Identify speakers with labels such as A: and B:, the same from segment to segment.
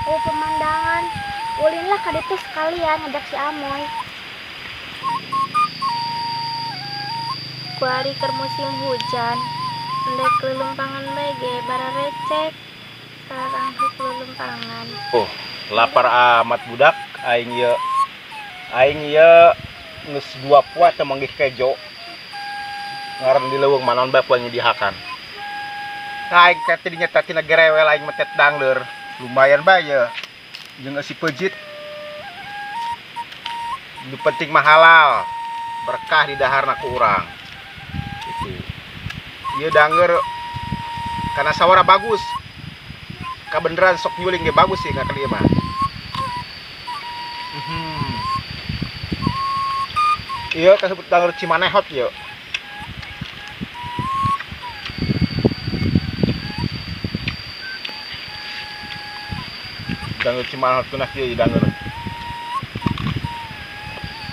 A: Oh, pemandangan. Ulin lah ka ditu sekalian ngajak si Amoy.
B: Kuari keur musim hujan. Endek lulumpangan bae ge bararecek. Sarangheuk lulumpangan.
C: Oh, lapar amat budak aing ieu. Aing ieu geus 2 poe teu manggih kejo. Ngaran di leuweung manaon bae poe dihakan. Aing teh tadi nya tina gerewel aing metet dangdeur. Lumayan bae ye. Jeung eusi peujit. Nu penting mah halal. Berkah di daharna ku urang. Itu. Ieu dangeur kana sawara bagus. Kabeneran sok nyuling ge bagus sih ka dieu mah. Ieu kasebut dangeur Cimanehot ieu. Dangeur Cimanehot tunah ieu dangeur.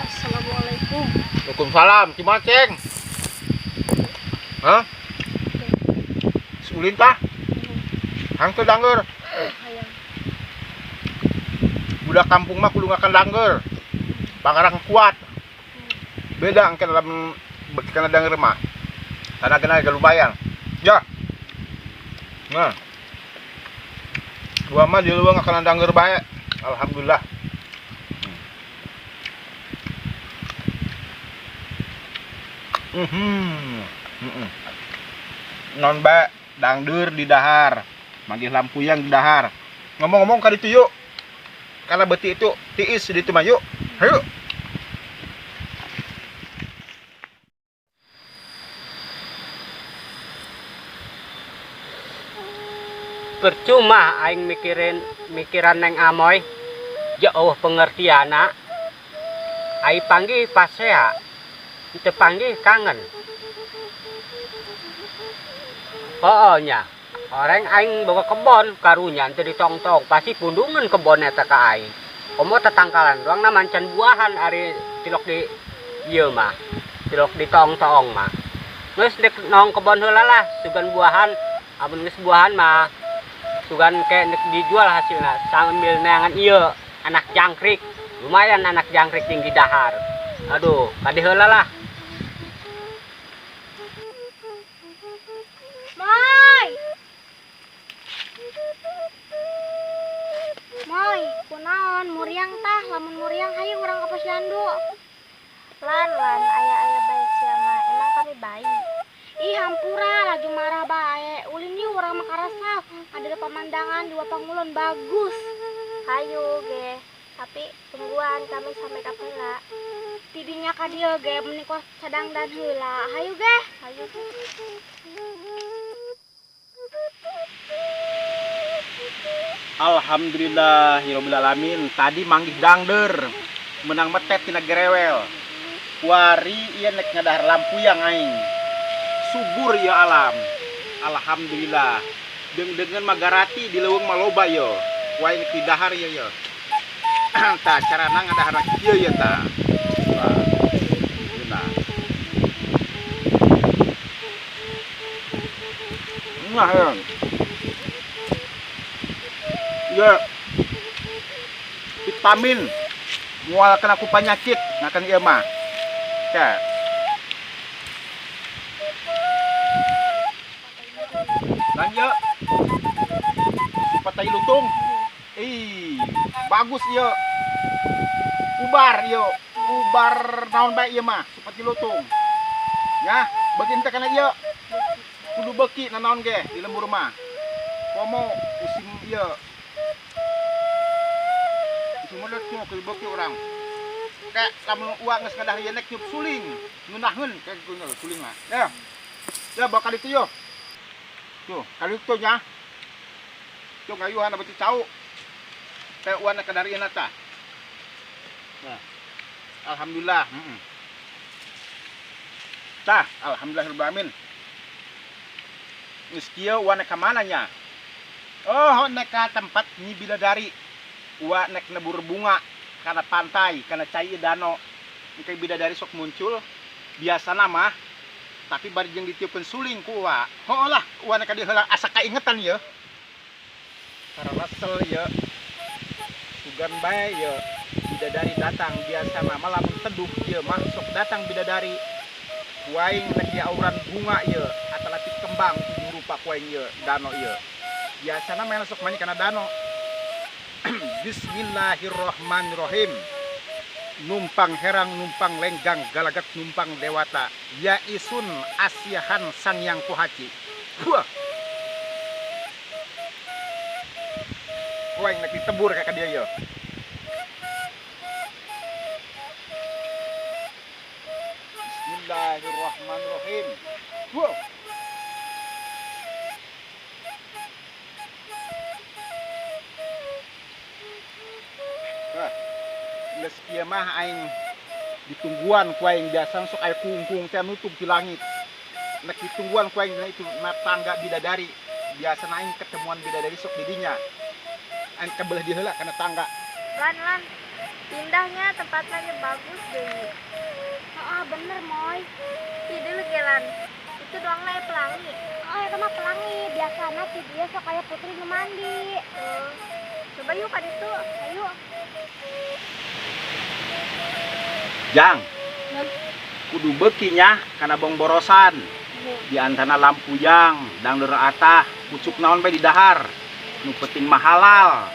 A: Assalamualaikum.
C: Waalaikumsalam. Cimaceng. Ceng? Hah? Ulin tah? Hang teu dangeur.
A: Hayang.
C: Budak kampung mah kudu ngakan dangeur. Pangarang kuat. Beda engke dalam beuki kana dangeur mah. Tanagana ge lumayan. Ya. Nah. Gua mah di leuweung ngakan dangeur bae. Alhamdulillah. Non bae dangdeur di dahar. Manggih lampuyang di dahar. Ngomong-ngomong ka ditu yuk. Karena beuti itu tiis di ditu mah yuk. Hayu.
D: Percuma aing mikirin mikiran Neng Amoy. Jauh pengertiana. Ai panggih pasea. Teu panggih kangen. Oh nya. Orang aing boga kebon karunya teu ditong-tong pasti pundungan kebon eta ka aing. Komo tetangkalan doang na mancan buahan ari tilok di ieu mah. Tilok di tong-tong mah. Geus dek nong kebon heula lah sugan buahan. Amun geus buahan mah sugan ke nek dijual hasilna sambil neangan ieu anak jangkrik. Lumayan anak jangkrik jeung didahar. Aduh, kadi heula lah.
A: Moy. Moy, kunaon muriang tah, lamun muriang hayu urang ka posyandu.
B: Lan lan aya-aya bae sia mah, emang kami bayi.
A: Ih hampura laju marah bae. Ulin yuk urang mah karasa, ada pemandangan dua pangulon bagus.
B: Hayu ge, tapi tungguan kami sampai ka heula.
A: Tidinya ka dieu ge meuni kos sadangdan heula. Hayu ge.
B: Hayu.
C: Alhamdulillahirabbil alamin. Tadi manggih dangdeur menang metet tina gerewel. Kuari ieu nek ngadahar lampuyang aing. Subur ieu alam. Alhamdulillah. Deung-deungeun magarati di leuweung mah loba ieu. Ku aing nek didahar ieu ye. Tah carana ngadahar kieu ye tah. Nah. Nah, ya. Ya. Vitamin mual kena ku penyakit ngakan ieu mah. Ya. Lanjut. Supatai lutung. Ih, bagus ieu. Ubar ieu, ubar naon bae ieu mah, supati lutung. Ya, beuki teh kana ieu. Kudu beuki nanaon ge di lembur mah. Komo musim ieu. Musim modot kudu beuki urang. Kayak lamun uang geus ngadahar ieu nek nyup suling, ngeunaheun kayak kitu suling mah. Ya. Ya bakal itu yo. Tuh, kali itu nya. Tuh ngayuhan abeuti cau. Teh uan ka dari ieu tah. Nah. Alhamdulillah, heeh. Tah, alhamdulillahirabbil alamin. Geus kieu uan ka mana nya? Oh, nek ka tempat Nyi Bidadari. Ua nek nebur bunga kana pantai, kana cai dano. Engke bidadari sok muncul biasana mah tapi bari jeung ditiupkeun suling ku uwa. Heuh lah, uwa nek ka dieu heula asa kaingetan ieu. Karena sel ieu. Sugan bae ye bidadari datang biasa mah lamun teduh ieu mah sok datang bidadari. Ku aing rek diauran bunga ieu atalapi kembang tujuh rupa ku aing ieu dano ieu. Biasana mah sok mani kana dano. Bismillahirrahmanirrahim. Numpang herang numpang lenggang galagat numpang dewata ya isun asiahan sang yang kuhaci. Wah. Ku aing nek ditebur ka dia ieu. Bismillahirrahmanirrahim. Wah. Wah. Geus kieu mah aing ditungguan ku aing biasa sok aya kungkung teh nutup di langit. Nek ditungguan ku aing dina itu na tangga bidadari. Biasana aing ketemuan bidadari sok di dinya. Aing kebelah di heula kana tangga.
B: Lan lan, indahnya tempatnya bagus deui.
A: Heeh, bener Moy.
B: Ih deuleu ge Lan. Itu doang lah pelangi.
A: Oh, eta mah pelangi. Biasana ti dieu sok aya putri nu mandi.
B: Coba yuk ka ditu.
A: Ayo.
C: Jang, kudu beuki nya kana bongborosan. Di antara lampu yang, dangdeur atah, pucuk naon bae di dahar. Nu penting mah halal.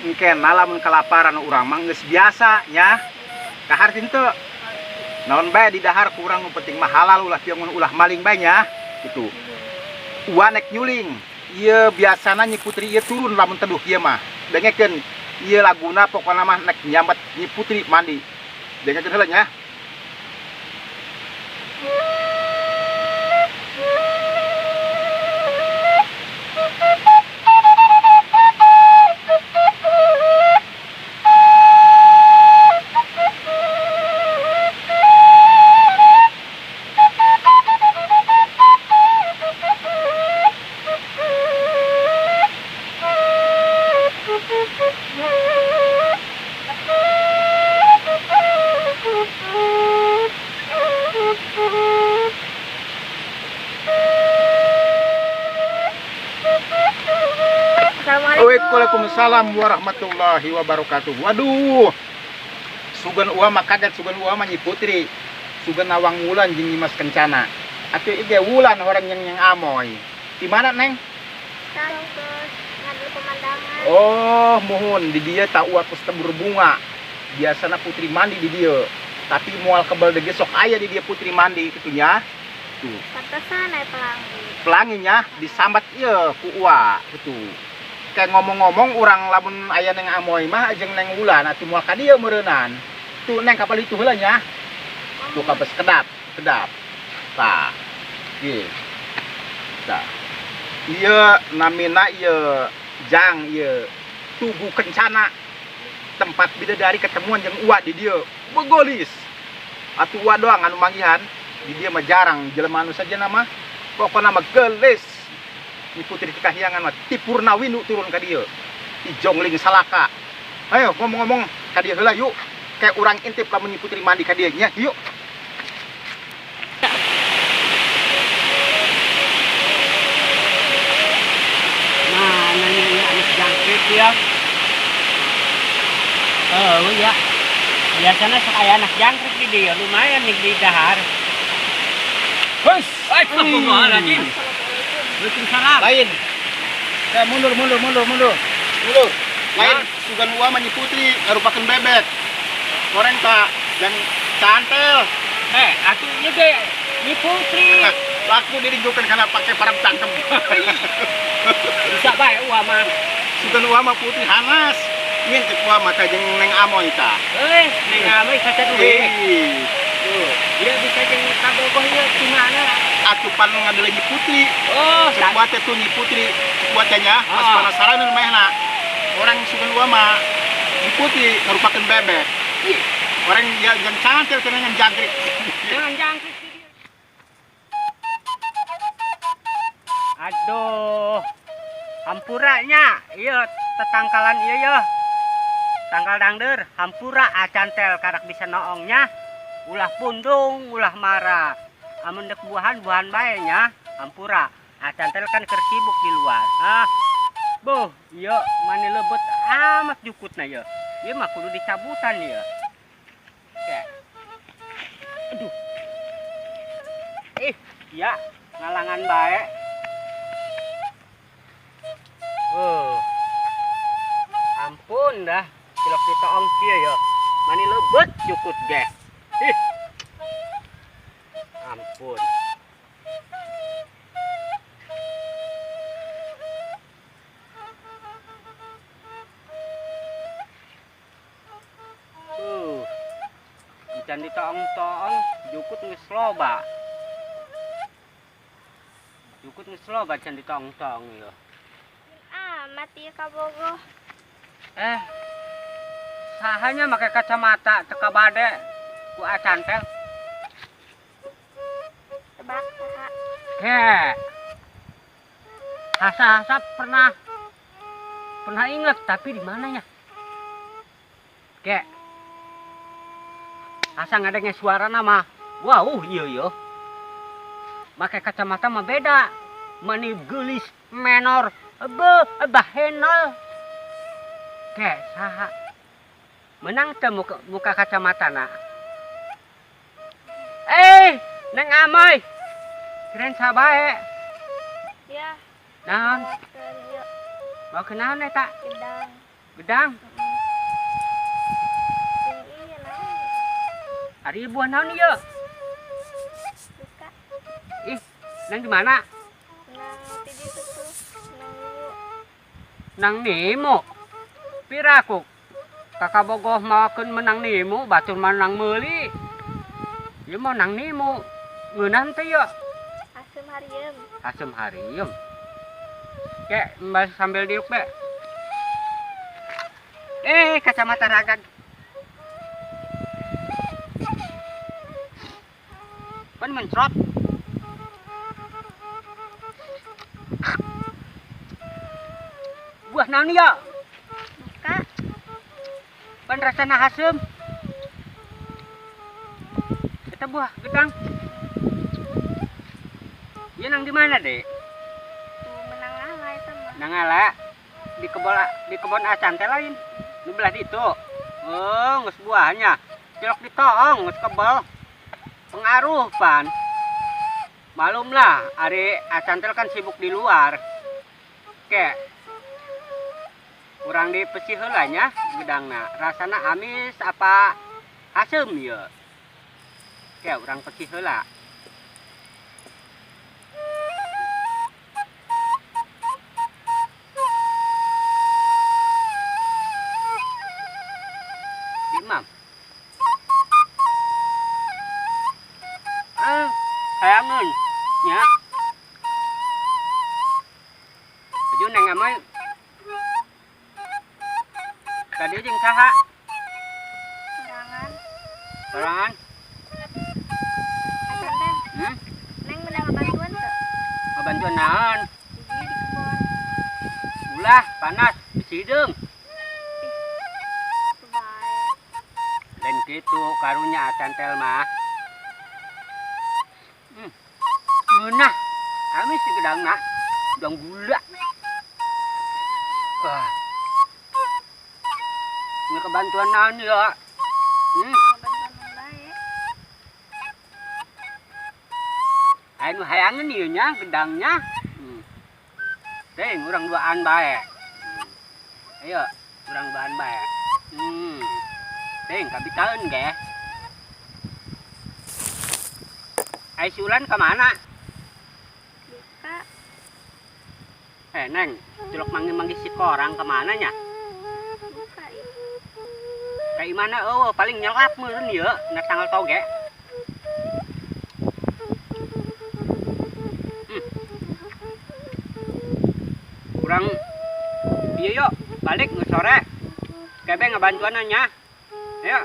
C: Engkena lamun kalaparan urang mah geus biasa nya. Kahar henteu. Naon bae di dahar ku urang nu penting mah halal ulah piungun ulah maling bae nya. Gitu. Ua nek nyuling. Ieu biasana Nyi Putri ieu turun lamun teduh ieu mah. Dengekeun ieu laguna pokona mah nek nyambat Nyi Putri mandi. Dengekeun heula nya. Waalaikumsalam warahmatullahi wabarakatuh. Waduh. Sugan ua mah kaget, sugan ua mah Nyi Putri. Sugan nawang wulan jeung Nyimas Kencana. Atuh ieu wulan horeng yang yang amoy. Di mana, Neng?
B: Terus ngambil pemandangan.
C: Oh, muhun di dieu ta ua tos tebur bunga. Biasana putri mandi di dieu. Tapi moal kebel deui sok aya di dieu putri mandi kitu nya. Tuh.
B: Pantesan aya pelangi.
C: Pelanginya disambat ieu ku ua kitu. Kayak ngomong-ngomong urang lamun aya neng amoy mah jeung neng wulan atuh moal ka dieu meureunnan. Tuh neng kapal itu heula nya. Tuh kabes kedap, kedap. Tah. Ieu. Tah. Ieu namina ieu jang ieu Tugu Kencana. Tempat bidadari ketemuan jeung ua di dieu. Begolis. Atuh ua doang anu manggihan. Di dieu mah jarang jelema anu saja nama. Pokona mah gelis. Nyi Putri ti Kahyangan mah ti Purnawindu turun ka dieu. Ti Jongling Salaka. Ayo ngomong-ngomong ka dieu heula yuk. Kayak urang intip lamun Nyi Putri mandi ka dieu nya, yuk.
D: Mana nih anak jangkrik ya? Oh ya. Biasanya sok aya anak jangkrik di dieu, lumayan nih di dahar.
C: Hus,
D: Astagfirullahaladzim. Waalaikumsalam.
C: Lain. Ya, mundur, mundur, mundur, mundur. Mundur. Lain sugan ua mah Nyi Putri ngarupakeun bebek. Goreng tak dan cantel.
D: Atuh ieu ge Nyi Putri.
C: Laku diringgukeun kana pake parang cangkem.
D: Bisa bae ua mah.
C: Sugan ua mah Putri hanas. Ngintip ua mah ka jeung Neng Amoy tah.
D: Neng Amoy saca duwe. Tuh, dia bisa jeung kabogoh ieu di mana?
C: Atuh pan ngadeuleu Nyi Putri.
D: Oh,
C: cek teh tuh Nyi Putri. Cek teh nya, pas penasaran manehna. Orang sugan ua mah Nyi Putri ngarupakeun bebek. Orang yang cantil kena yang jangkrik.
D: Jangan jangkrik sih dia. Aduh. Hampuranya, iya tetangkalan iya ya. Tangkal dangder, hampura acantel karak bisa noongnya. Ulah pundung, ulah marah. Amun dek buahan, buahan bae nya. Hampura. Acantel kan keur sibuk di luar. Ah. Boh, iya mani lebet amat jukutna ya. Ieu mah kudu dicabutan ieu. Oke. Aduh. Ya, ngalangan bae. Oh. Ampun dah, cilok ditoong kieu ya. Mani lebet jukut ge. Ih. Ampun. Can ditoong-toong jukut geus loba. Jukut geus loba can ditoong-toong ieu.
B: Amat ieu kabogoh.
D: Sahanya make kacamata teu kabade ku acan teh.
B: Tebak saha?
D: He. Hasa-hasa pernah inget tapi di mananya? Ke. Asa ngadenge suara nama. Wow, iya iya. Make kacamata mah beda. Mani geulis menor, bahenol. Ke saha? Menang teu muka kacamatana. Neng Amoy. Keren sabae.
B: Ya.
D: Naon? Mau ke naon eta?
B: Gedang.
D: Gedang? Ari buah naon ieu?
B: Buka.
D: Ih, nang di mana?
B: Nang ti ditu tuh, nang Nemo.
D: Nang Nemo. Piraku kakak bogoh mawakeun menang Nemo, batur menang meuli. Ieu mah nang Nemo. Ngeunah teh ieu?
B: Asem harieum.
D: Asem harieum. Kek, mbak sambil diuk be. Kacamata ragag. Pan mencrot. Buah naon ieu?
B: Buka.
D: Pan rasana haseum. Eta buah gedang. Ieu nang di mana, Dek?
B: Tuh menang ngala eta mah.
D: Nang ngala di kebon acan teh lain. Nu belah ditu. Oh, geus buahnya. Cilok ditoong geus kebel. Pengaruh pan. Malum lah, ari acantel kan sibuk di luar. Oke. Urang dipesih heula nya gedangna. Rasana amis apa asem ieu? Oke, urang pesih heula. Imam. Hayangeun nya. Baju neng Amoy. Tadi jeung saha?
B: Sorangan.
D: Sorangan.
B: Acan teh. Neng meunang ngabantuan teu?
D: Ngabantuan naon?
B: Di kebon.
D: Ulah panas bisi hideung. Lain kitu karunya acan tel mah. Ngeunah. Amis di gedangna. Gedang gula. Wah. Ini kebantuan naon ya?
B: Bantuan bae.
D: Aya nu hayangeun ieu nya gedangnya. Teuing urang duaan bae. Ayo, urang duaan bae. Teuing kabitaeun ge. Ai si Ulan ka mana?
B: Buka.
D: Neng, cilok manggih-manggih si korang ka mana nya?
B: Buka ieu.
D: Ka imana eueuh paling nyelap meureun ieu na tanggal toge. Urang ieu yuk balik geus sore. Kebe ngabantuan nya. Ayo.